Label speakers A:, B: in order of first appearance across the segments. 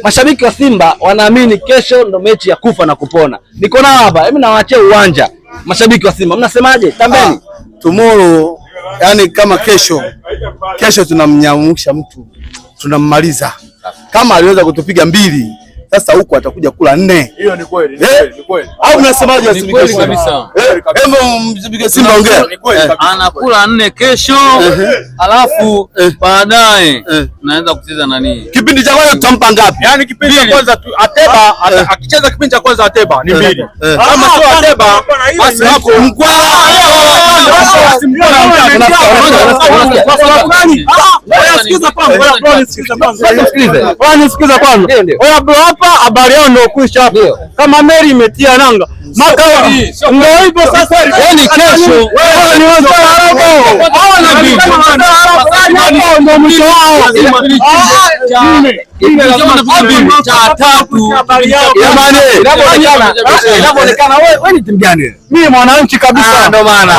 A: Mashabiki wa Simba wanaamini kesho ndo mechi ya kufa na kupona. Niko nao hapa, hebu nawaachia uwanja. Mashabiki wa Simba mnasemaje? Tambeni.
B: Tomorrow, yani kama kesho, kesho tunamnyamusha mtu, tunammaliza. Kama aliweza kutupiga 2, sasa huku atakuja kula 4.
C: Hiyo ni kweli, ni kweli.
B: Au mnasemaje?
D: Ni kweli kabisa.
B: Hebu msipige Simba ongea.
C: Ni kweli kabisa.
D: Anakula 4 kesho, alafu baadaye naanza kucheza nani?
B: Kipindi cha kwanza tutampa ngapi?
C: Yaani kipindi cha kwanza tu Ateba akicheza kipindi cha kwanza Ateba ni 2. Kama sio Ateba basi hapo
E: Sikiza kwanza. Oya bro, hapa habari yao ndio kuisha hapa. Kama meli imetia nanga. Makao ndio hivyo sasa.
D: Yaani kesho
E: ni Waarabu. Hawa na vitu. Ndio mwisho wao.
D: Cha tatu.
B: Jamani,
A: Inavyoonekana wewe ni timu gani?
E: Mimi mwananchi kabisa.
A: Ndio maana.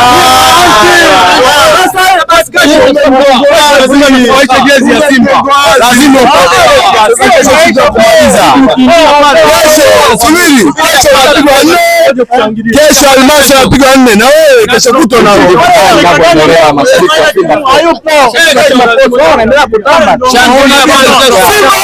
B: Lazima nivaishe jezi ya Simba. Lazima kesho, subiri. Kesho wanapigwa 4. Kesho Almasi anapigwa 4 na wewe kesho kutwa na
A: Mashabiki wa Simba.
E: Hayupo.
A: Wanaendelea kutamba.
D: Shangilia.
E: Simba!